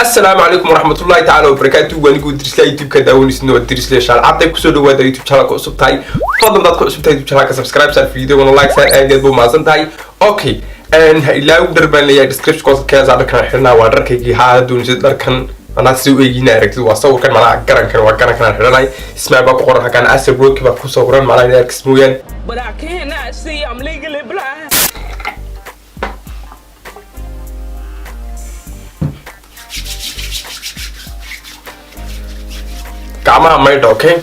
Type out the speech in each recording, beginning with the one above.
Asalaamu calaykum waraxmatullahi tacaala wabarakaatu. Waanigu Dirisla, YouTube-ka daawanaysidna waa Dirisle Shaal Cadday. Kusoo dhawaada YouTube channelka cusub tahay. Fadlan daad ku cusub tahay YouTube channelka, subscribe saar, videogana like saar. Aad aad buu mahadsan tahay. Okay, ha ilaagu dhar baan leeyahay description koodka keenaysaa. Dharkan xidhanaa waa dharkaygii. Haa, doonaysid dharkan manaa si u eegina aragtid, waa sawirkan, manaa garankan, waa garankan aan xidhanay. Ismail baa ku qoran halkan, Asir Roki baa ku sawiran, manaa in arkis mooyaan. But I cannot see. I'm legally blind. Gacmaha maydha. Okay,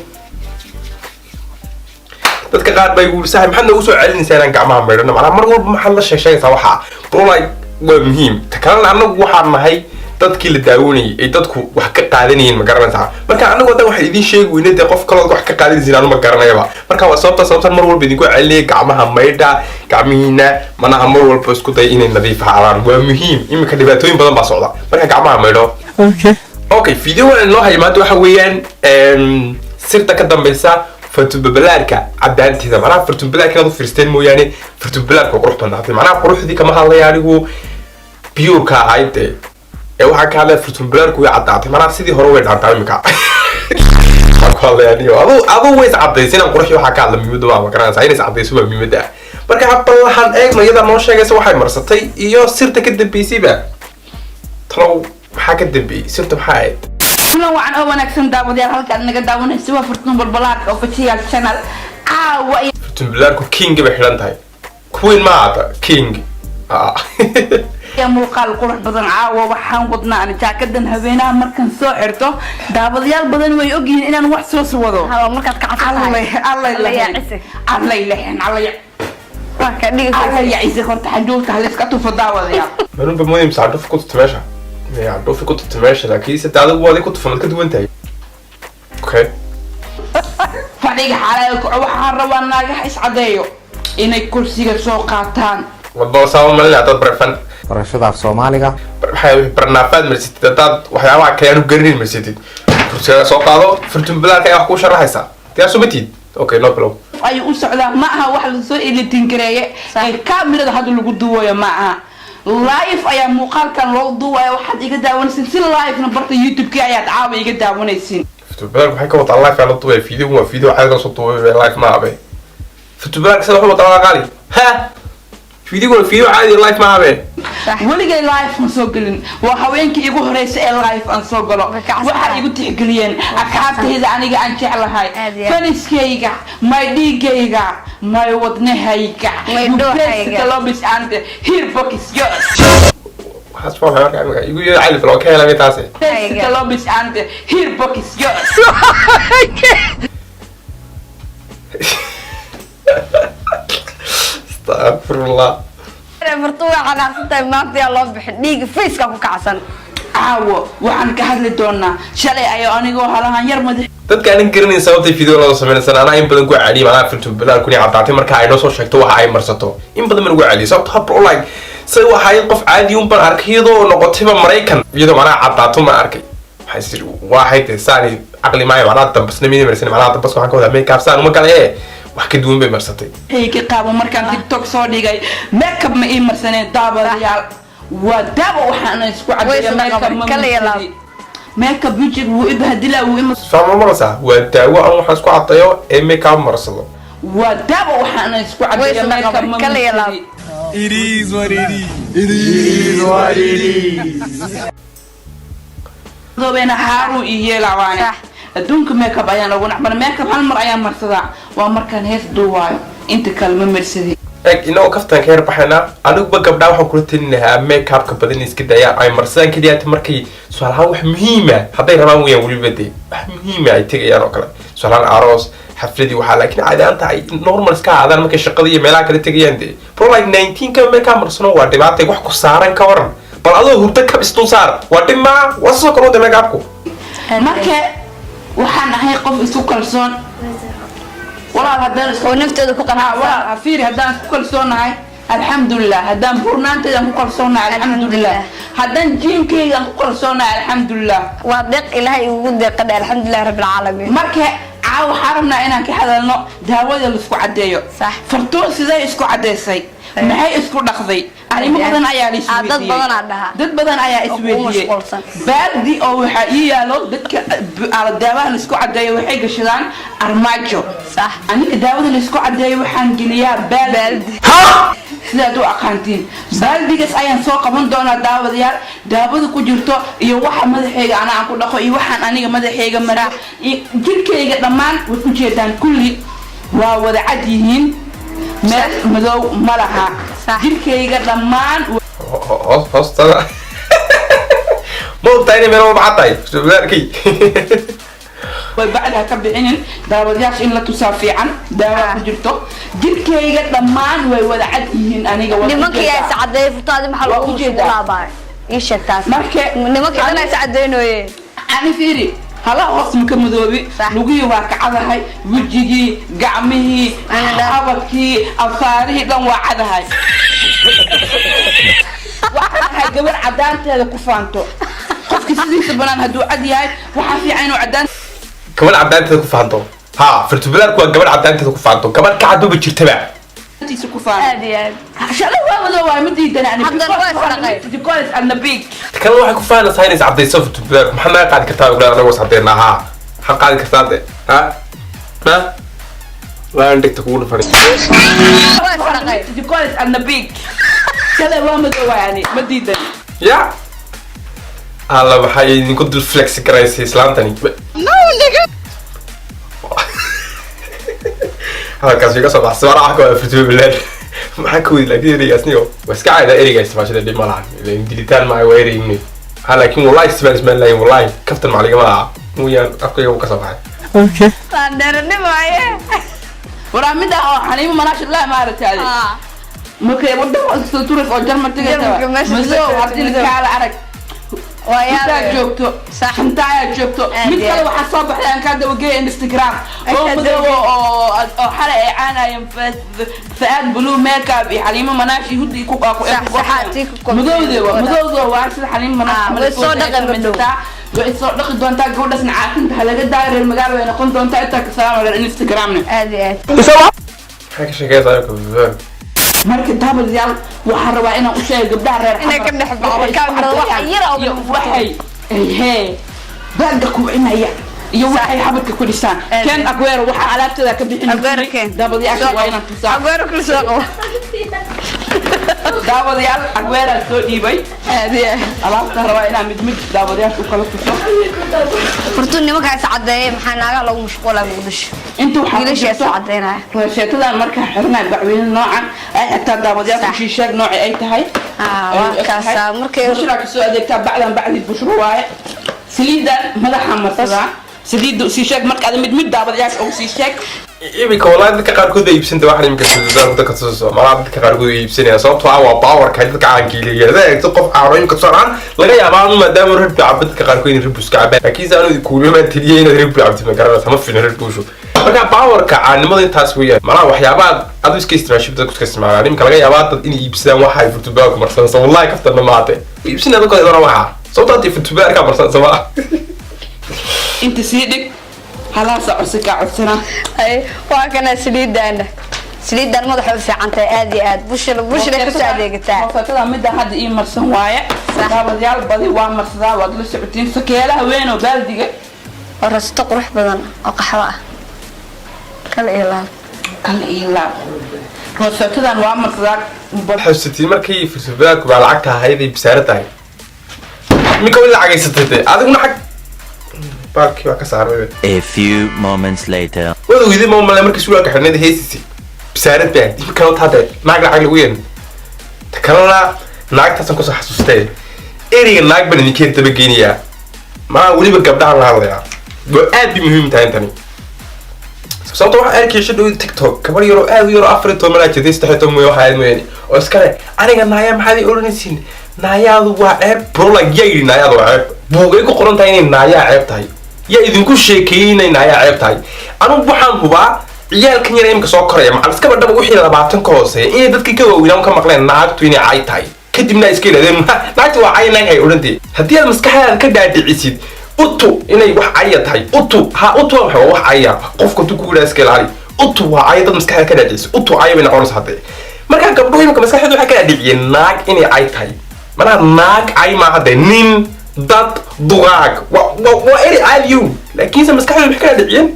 dadka qaar baa igu yiri, "Saaxib, maxaad noogu soo celinaysaa inaan gacmaha maydhano? Macnaha mar walba maxaad la sheeg sheegaysaa?" Waxaa, bro, like, waa muhiim. Ta kalena, annagu waxaan nahay dadkii la daawanayay ay dadku wax ka qaadanayeen, ma garanaysaa? Marka anagu haddan waxaan idiin sheegi weyne, dee qof kaloo wax ka qaadanaysin anu ma garanayaba. Marka waa sababtan mar walba idinku celinaya gacmaha maydha. Gacmihiina manaha mar walba isku day inay nadiif ahaadaan, waa muhiim. Iminka dhibaatooyin badan baa socda, marka gacmaha maydho. Okay, video waan inoo haya maanta waxa weeyaan sirta ka dambeysa fartuunbabalaarka cadaanteeda. Macnaha fartuunbalaarka inaad u fiirsteen mooyaane, fartuunbalaarka waa qurux badnaatay. Macnaha quruxdii kama hadlaya anigu pure-ka ahayd dee, ee waxaan ka hadlaya fartuunbalaarku way caddaatay. Macnaha sidii hore way dhaantaa imika waxaan ku hadlaya anigo adu way is caddaysay. Inaan quruxii waxaa ka hadla muhiimadda waa, ma garanaysaa, inay is caddayso waa muhiimadda. Marka ballahan eegno, iyadaa noo sheegaysa waxay marsatay iyo sirta ka dambeysayba. Talow maxaa ka dambeeyey? Sirta maxaa ahayd? Kulan wacan oo wanaagsan, daawadayaal. Halkaad naga daawanaysa waa Furtuun Balbalaarka Official Channel. Caawa Fartuunbalaarku king bay xidhan tahay, queen ma ahata, king. Ah. iyo muuqaal qurux badan caawa waxaan wadnaa ani jaakadan habeenaha markaan soo xirto, daawadayaal badan way ogyihiin inaan wax soo wado. Hawa markaad ka Allay allay Alla lahayn. yaa cise. Allay lahayn, allay Waa ka dhigaysa. Allay yacise. Horta xajuurta halayska tufo, daawadayaal. Manunba moodaysa mise cadhuufi ku tufta meesha. Maya, cadhuufi ku tufta meesha, laakiin se adigu waadi ku tufan, waad ka duwan tahay. Okay. Fadhiga xalay kaco, waxaan rabaa naagaha iscadeeyo inay kursiga soo qaataan. Wadba saaba malin haddaad barefan Barashada af Soomaaliga. Maxay barnaafaad marsatid, haddaad waxyaabaha kale aanu garanayn marsatid, kursiga soo qaado. Fartuunbalaarka ayaa wax kuu sharaxaysaa, diyaar soo matid? Okay, no bilow. Ayuu u socdaa, ma aha wax lasoo editing gareeye ee kaamirada hadda lagu duwayo, ma aha. Live ayaa muuqaalkan loo duwaya. Waxaad iga daawanaysin si live-na barta YouTube-kii ayaad caawa iga daawanaysin. Fartuunbalaarka maxay ka wadaa live aa la duwaya? Video waa video caadi soo duway, live ma abe. Fartuunbalaarka sida wax wadaa qaali ha, video waa video caadi, live ma abe. Weligay live ma soo gelin, waa haweenkii igu horeysa ee live aan soo galo. Way kacsan Waxaa tahay. igu tixgeliyeen asxaabtayda aniga aan jeclahay, Aad iyo aad. fans-kayga, my dhiigayga, my wadnahayga, My you dooxayga. best lobis and here box yours. Waxaas waa maxay? Marka imika igu yeer cali bal, ka helay taasi. Best lobis and here box yours. Astagfirullah. Fartuun way xanaaqsan tahay maanta, yaa loo bixin dhiiga face-ka ku kacsan. Caawo waxaan ka hadli doonaa shalay ayaa anigoo halahan yar madax Dadka aanan garanayn sababtay video loo sameynaysan, anaa in badan ku celiyay. Macnaha fartuunbalaar kuni caddaatay marka ay noo soo sheegto waxa ay marsato, in badan baan ugu celiyay sababto ha, bro, like, say waxay qof caadi un baan arkay iyadoo noqotayba Maraykan, iyadoo macnaha caddaato ma arkay. Waxay isiri waxay tahay saani caqli maayo. Macnaha dambasna miyay marsan? Macnaha dambaska waxaan ka wadaa makeup saan uma gala ee wax ka duwan bay marsatay. Ka qaabo markaan TikTok soo dhigay, makeup ma ii marsaneen, daawadayaal. Waa daawo, waxaana isku cadeeya Way isla makeup qaban, ma kala iyo laab. marsani. Makeup wejiga wuu i bahdilaa, wuu ima Fahma maraysaa? Waa daawo aan waxaan isku caddayo ee makeup marsado. Waa daawo, waxaana isku Way cadeeya isla makeup qaban, ma kala iyo laab. marsani. It is what it is. It is what it is. Dobeena haaruu ii yeelaawaane. Sax. Adduunka makeup ayaan ugu nacban. Makeup hal mar ayaan marsadaa, waa markaan hees duuwaayo, inta kale ma marsadi. Eg, inagoo kaftan ka yar baxaynaa, aniguba gabdhaa waxaan kula talin lahaa makeupka badan in iska daayaan, ay marsadaan keliya markay tusaalahaan wax muhiima hadday rabaan weyaan, weliba dee wax muhiima ay tegayaan oo kale, tusaalahaan aroos, xafladii waxaa. Laakiin caadi ahaanta ay normal iska ahaadaan markay shaqada iyo meelaha kale tegayaan. Dee, bro, like, 19 ka makeup marsano waa dhibaatay. Wax ku saaran ka waran? Bal adoo hurdo kab isdul saar, waa dhib maa? Waa sidoo kale wada makeupku. Marka waxaan ahay qof isku kalsoon, walaal. Haddaan isku Oo naftooda ku qanacsan. Walaal, fiiri, haddaan isku kalsoonahay, alxamdulilah. Haddaan burnaantaydan ku kalsoonahay, alxamdulilah. Haddaan jiimkaygaan ku kalsoonahay, alxamdulilah. Waa deeq Ilaahay ugu deeqadha, alxamdulilah rabbil caalamiin. Marka caawa waxaan rabnaa inaan ka hadalno daawada laisku caddeeyo. Sax. Fartuun sidee isku caddeysay? Maxay isku dhaqday? Arrimo badan ayaa la Ah, dad isweydiiyey. badanaa dhaha. Dad badan ayaa Oo kugu isweydiiyey. mashquulsan. Baaldi oo waxaa ii yaalo dadka ala daawaha laisku cadeeyo waxay gashadaan armaajo. Sax. Aniga daawada laisku cadeeyo waxaan geliyaa baaldi. Baaldi. Sidaad u aqaantiin, baaldigaas ayaan soo qaban doonaa, daawadayaal. Daawada ku jirto iyo waxa madaxayga ana aan ku dhaqo iyo waxaan aniga madaxayga maraa iyo jirkayga dhammaan waad u jeedaan, kulli waa wada cad yihiin, meel madow ma laha. Sax. Jirkayga dhammaan Hoos hoostada ma ogtahay inay meel walba cad tahay subaarkay? Way bacdaha ka bixinin, daawadayaasha in la tusaa fiican daawa ku jirto. Jirkayga dhammaan way wada cad yihiin aniga, waad Nimankii ujeedaa. yaa is cadeeyay, furtaadi maxaa Waa lagu ujeedaa. mashquulaa baa ii sheeg taas. Nimankii dhan is cadeynooye. Ani fiiri, hala hoos maka madoobi. Sax. Lugihii waa ka cadahay, wejigii, gacmihii, Ana dhan. xabadkii, afaarihii dhan waa cadahay. Waxaan ahay gabar cadaanteeda ku faanto. Qofki sidiisa banaan hadduu cad yahay, waxaa fiican inuu cadaan Gabadh cadaanteeda ku faanto. Ha, firtubulaarku waa gabadh cadaanteeda ku faanto. Gabadh ka cadduba jirtaba. Tiisa ku faanto. Aad iyo aad. Shalay waa madoobaay, ma diidan ani. Haddana waa isdhaqay. Because I'm the big Kale waxay ku faanaysaa inay iscadayso. Firtubulaarku maxaa naga qaadi kartaa? Oglaan anagoo iscadeynaa. Ha, maxaa qaadi kartaa de? Ha ha, waan dhigta kugu dhufan. Waa isdhaqay. Because I'm the big. Shalay waa madoobaay ani, ma diidan. Ya alla, maxay idinku dul flex garaysay islaantani? No nigga, hadalkaas iga soo baxsay. Waxa ka firtubulaar maxaa ka wadi? Laakiin ereygaas niyo waa iska caada ereyga isticmaashada, dhib ma lahan. Ileen dilitaan maayo, waa ereyni ha. Laakiin wallahi isticmaal ismaal laayin, wallahi kaftan macligama aha mooyaan, afkayga uu ka soo baxay. Waa dheeranimaaye. Waraa mida oo Xaliimo Manaashillah maaragtay adi markay waddan soo turas oo Jarmal Jarmalka tagaysa meesha madow kasoo haddii madow. Kaala arag. Waa intaa yaabay. Joogto. Sax. Intaa joogto. Aad Mid iyo kale aad. waxaa soo baxday aan kaa dabageeya Instagram oo Ay, madow oo xalay ay caanayeen Faad Blue Makeup iyo Xaliimo Manaashi huddi ku ku Sax, saxaatii ku madowda waa madowda, waa sida Xaliimo Manaashi. Ah, way soo dhaqi madhow. Way soo dhaqi doontaa gabadhaasna, caafinta ha laga daayo, reer magaalo way noqon doontaa. Intaa ka salaam reer Instagramna. Aad iyo aad. Maxay ka sheekaysaa firtubulaar? Marka daawadayaal, waxaan rabaa inaan u sheego gabdhaha reer Inay ka dhex baxdo waxay isku kaamirada, wax cadeeyaan yar oo iyo dhan. Waxay hee baaga kubcinaya iyo waxay xabadka ku dhisaan. Aad Ken iyo Aguero waxaa alaabteeda ka bixin. Aguero ken. Daawadayaasha waa inaan tusaa. Aguero kula soo qabo. Daawadayaal, Aguero soo dhiibay. Aad iyo aad. Alaabta rabaa inaan mid mid daawadayaasha u kala tuso. Furtuun, nimankaa is cadeeyay, maxaa naagaha loogu mashquulaa Muqdisho? Inta waxaa ku Wiilasha jirto soo cadeynaya. Roosheetadan markaa xirnaa bacweyne noocan ay xitaa, daawadayaasha Sax. shiisheeg nooci ay tahay. Ah, waa kaasaa markay Bushraa kasoo adeegtaa bacdan, bacdii bushro waaye. Saliidan madaxa marsadaa, saliidda sii sheeg marka aad mid mid daawadayaasha ugu sii sheeg. Iminka wallahi dadka qaarkood bay iibsanta waxaan iminka firtubulaarku dadka tuso malaha. Dadka qaarkood way iibsanayaan, sababtoo ah waa powerka dadka caankii leeyahay. Haddaad eegto qof caano iminka tusaale laga yaabaa anu maadaama Red Bull cabo, dadka qaarkood in Red Bull iska cabaan, laakiin se anu kuulamaan teliya inaad Red Bull cabtid, ma garanaysa, ma fiicno Red Bullshu. Marka powerka caanimada intaas weeyaan malaha. Waxyaabaha aad iska isticmaashid dadku iska isticmaalaan. Iminka laga yaabaa dad inay iibsadaan waxa ay firtubulaarku marsanaysa. Wallahi kaftanna maate iibsanaya dadka doona waxa, sababtoo hadii firtubulaarkaa marsanaysa ma Inta sii dhig, halaasa codsi kaa codsana. Ay, waa kana saliidaana. Saliidan madaxa u fiican tahay aad iyo aad. Bushla bushla ka soo adeegataa. Roosheetada midda hadda ii marsan waaye. Sax. Daawadayaal, badi waa marsadaa, waad la socotiin sakeelaha weyn oo baaldiga. Oo rasto qurux badan oo qaxwo ah. Kala ilaal. Kala ii laab, roosheetadan waa marsadaa. Xasuusatiin markii firtubulaarku baa lacagta ahayd ay bisaaro tahay, iminka way lacageysatay dee adiguna xag baalkii waa ka saarmay. A few moments later. Waad ogeyday ma male markii suulka xidhnayd heesisay bisaarad baa ahayd. Iminkana taa dee naag lacag lagu yeelin. Ta kalena naagtaasaan kusoo xasuustay, ereyga naag baan idinka dabageynayaa maa, weliba gabdhahan la hadlayaa, waa aad bay muhiim tahay intani, sababta waxaan arkay shadhow TikTok gabar yaroo aad u yaroo 14 malaa jirtay, 13 mooye waxa aad mooyaane, oo iskale aniga naayaa maxaad ii odhanaysiin, naayaadu waa ceeb. Bro, like, yaa yidhi naayaadu waa ceeb? Buugay ku qoran tahay inay naayaa ceeb tahay? Yaa idinku sheekeeyey inay naayaa ceeb tahay? Anigu waxaan hubaa ciyaalkan yar imika soo koraya macal iskaba dhaba wixii 20 ka hooseeya inay dadkii ka waaweynaan ka maqleen naagtu inay cay tahay, kadibna ay iska yidhahdeen naagtu waa cay, naag hay odhantee. Haddii aad maskaxdaada ka dhaadhicisid utu inay wax caya tahay, utu ha utu waa maxay? Waa wax caya. Qofka hadduu kugu yidhaha iska ilaali, utu waa caya, dad maskaxda ka dhaadhicisid utu caya bay noqonaysa haddee. Markaa gabdhuhu imika maskaxdooda waxay ka dhiciyeen naag inay cay tahay. Manaa naag cay maaha dee, nin, dad, dugaag waa erey caadiyo, laakiinse maskaxdooda waxay ka dhiciyeen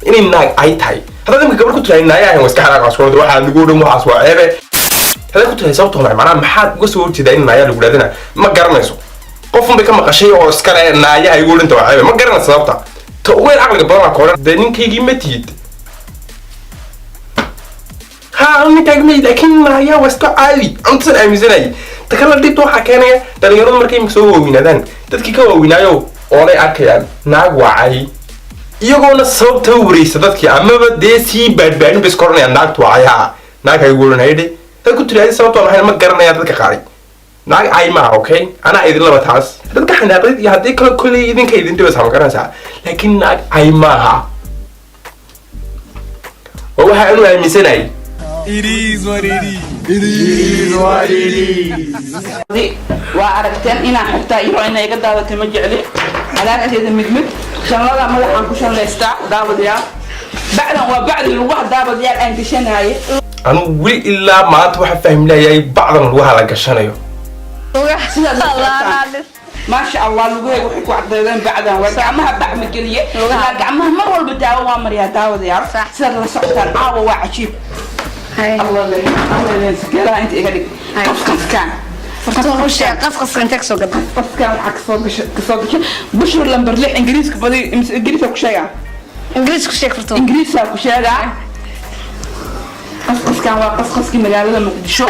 inay naag cay tahay. Haddaad imika gabadh ku tirahay naayahan, waa iska xanaaqaas, waxaa nagu dhan, waxaas waa ceebe. Haddaad ku tirahay sababtoo maxay, macnaha maxaad uga soo horjeedaa in naayaa lagu dhaadana, ma garanayso. Qofun bay ka maqashay oo iskale naayaha igu dhinta waa ceebe, ma garanayso sababta. Ta ugu yar caqliga badan waa ka odhan dee ninkaygii ma tihid. Ha, ninkaagi ma tihid, laakiin naayaa waa iska caadi, cuntasan aaminsanayay. Ta kale, dhibta waxaa keenaya dhalinyaradu markay imika soo waaweynaadaan, dadkii ka waaweynaayo oolay arkayaan naag waa cay, iyagoona sababta wareysa dadkii amaba dee sii baadhbaadhin bay iska odhanayaan naagtu waa cay. Ha, naag hay ugu odhan haydhe dad ku tiraadi sababta waa maxay, ma garanayaan dadka qaaday. Naag cay maaha, okay, anaa idin laba taas dadka xanaaqdid iyo haddii kale kolley idinka idin dhibaysaa, ma garanaysaa, laakiin naag cay maaha, waa waxa aanu aaminsanahay. It is what it is. It is what it is. Waa aragteen inaan xirtaa iyadoo inay iga daadatay, ma jecli alaabteeda mid mid. Shanlada madaxaan ku shanlaystaa, daawadayaal. Bacdan waa bacdi lugaha, daawadayaal, aan gashanaaye. Anugu weli ilaa maanta waxaa fahmi layahay bacdan lugaha la gashanayo. Sidaad la socotaan, maasha Allah, lugahayga waxay ku cadeydeen bacdan. Waa gacmaha bac ma geliye, ilaa gacmaha mar walba daawo waa mariyaa, daawadayaal. Sidaad la socotaan, caawa waa cajiib. Allah Allah, geelaha inta iga dhig qasqaskan. Qasqaska intee kasoo gada? Qasqaskan waxaa kasoo gashay Bushra lambar 6. Ingiriiska badi mise Ingiriiska ku sheegaa? Ingiriis ku sheeg, Fartuun. Ingiriisaa ku sheegaa. Qasqaskan waa qasqaskii magaalada Muqdisho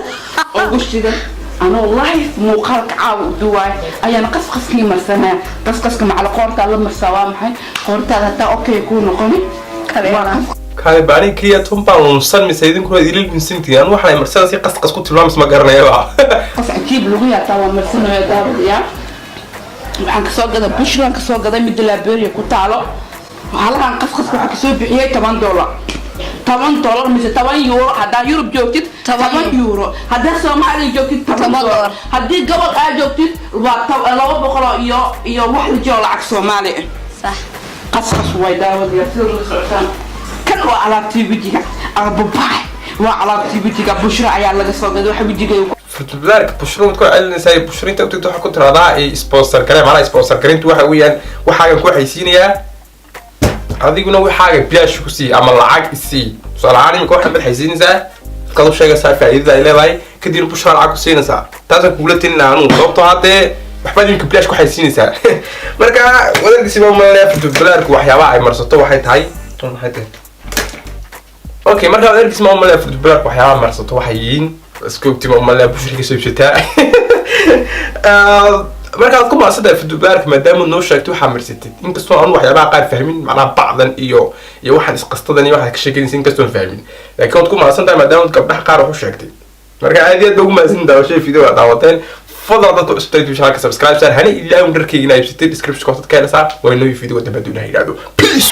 ugu shidan. Anoo live muuqaalka caawa u duwaay ayaana qasqaskii marsanaya. Qasqaska macala qoortaa la marsaa. Waa maxay qoortaada hataa okay kuu noqoni. Waa Kaale, baani keliya tun baan lunsan mise idinkuna idila lunsantiin? Anu waxaan marsada si qasqas ku tilmaamaysa ma garanayaba. Qas cajiib lagu yaataa waa marsanaya, daawadayaal. Waxaan kasoo gaday Bushran, kasoo gaday midda Liberia ku taalo. Halahan qasqaska waxaa kasoo bixiyay $10, $10 mise €10. Haddaa Yurub joogtid, €10. Haddaa Soomaaliya joogtid, toban Toban dollar. dollar. Haddii gobol aad joogtid, waa 200 iyo wax la jiro lacag Soomaali ah. Qasqas way, daawadayaal, sida la socotaan. Kan waa alaabtii wejiga albabaay, waa alaabtii wejiga, Bushra ayaa laga soo gaday. Waxa wejigayga Furtubadaarka Bushra waad ku celinaysaa. Bushra inta utagto waxaa ku tiraahdaa ay sponsor garee. Macnaha sponsor garintu waxa weeyaan waxaagan ku xaysiinayaa, adiguna waxaaga bilaash ku sii ama lacag isii. Tusaale ahaan, imika waxaad xaysiinaysaa, dadkaad u sheegaysaa faa'iidada ay leedahay, kadibna Bushra lacag ku siinaysaa. Taasaan kugula talin lahaa anugu, sababtoo haddee waxbaad imika bilaash ku xaysiinaysaa. Marka wadankiisi baa malanaya furtubadaarku waxyaabaha ay marsato waxay tahay, maxay tahay? Okay, marka adeerkiis ma umalaya furtubadaarku waxyaabaha marsato waxay yihiin iska ogti, ma umalaya Bushra kasoo iibsataa. Markaad ku maadsantahay furtubadaarka maadaama noo sheegtay waxaa marsatid, inkastoo aanu waxyaabaha qaar fahmin, macnaha bacdan iyo waxaan isqastadan iyo waxaad ka sheeganaysa inkastoon fahmin, laakiin waad ku mahadsan tahay maadaama gabdhaha qaar wax u sheegtay. Marka aad iyo aad ba ugu mahadsan daawashada video aad daawateen. Fadlan dadka cusubtay channelka subscribe saar, hana ilaawin dharkayga inaa iibsatay, description ka hoose ka helaysaa. Waa inoo video dambe hadduu Ilaah yidhaahdo. Peace.